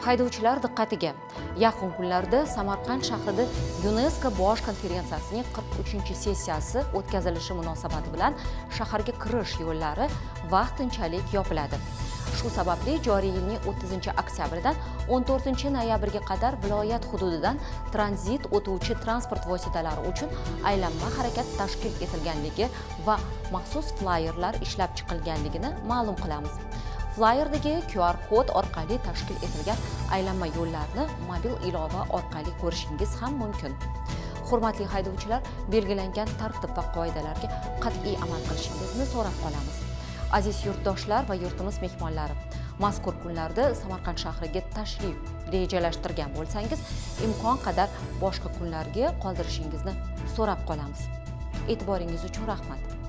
Haydovchilar diqqatiga! Yaqin kunlarda Samarqand shahrida YUNESKO bosh konferensiyasining 43-sessiyasi o'tkazilishi munosabati bilan shaharga kirish yo'llari vaqtinchalik yopiladi. Shu sababli joriy yilning 30-oktyabridan 14-noyabrga qadar viloyat hududidan tranzit o'tuvchi transport vositalari uchun aylanma harakat tashkil etilganligi va maxsus flayerlar ishlab chiqilganligini ma'lum qilamiz. Flayerdagi QR kod orqali tashkil etilgan aylanma yo'llarni mobil ilova orqali ko'rishingiz ham mumkin. Hurmatli haydovchilar, belgilangan tartib va qoidalarga qat'iy amal qilishingizni so'rab qolamiz. Aziz yurtdoshlar va yurtimiz mehmonlari, mazkur kunlarda Samarqand shahriga tashrif rejalashtirgan bo'lsangiz, imkon qadar boshqa kunlarga qoldirishingizni so'rab qolamiz. E'tiboringiz uchun rahmat.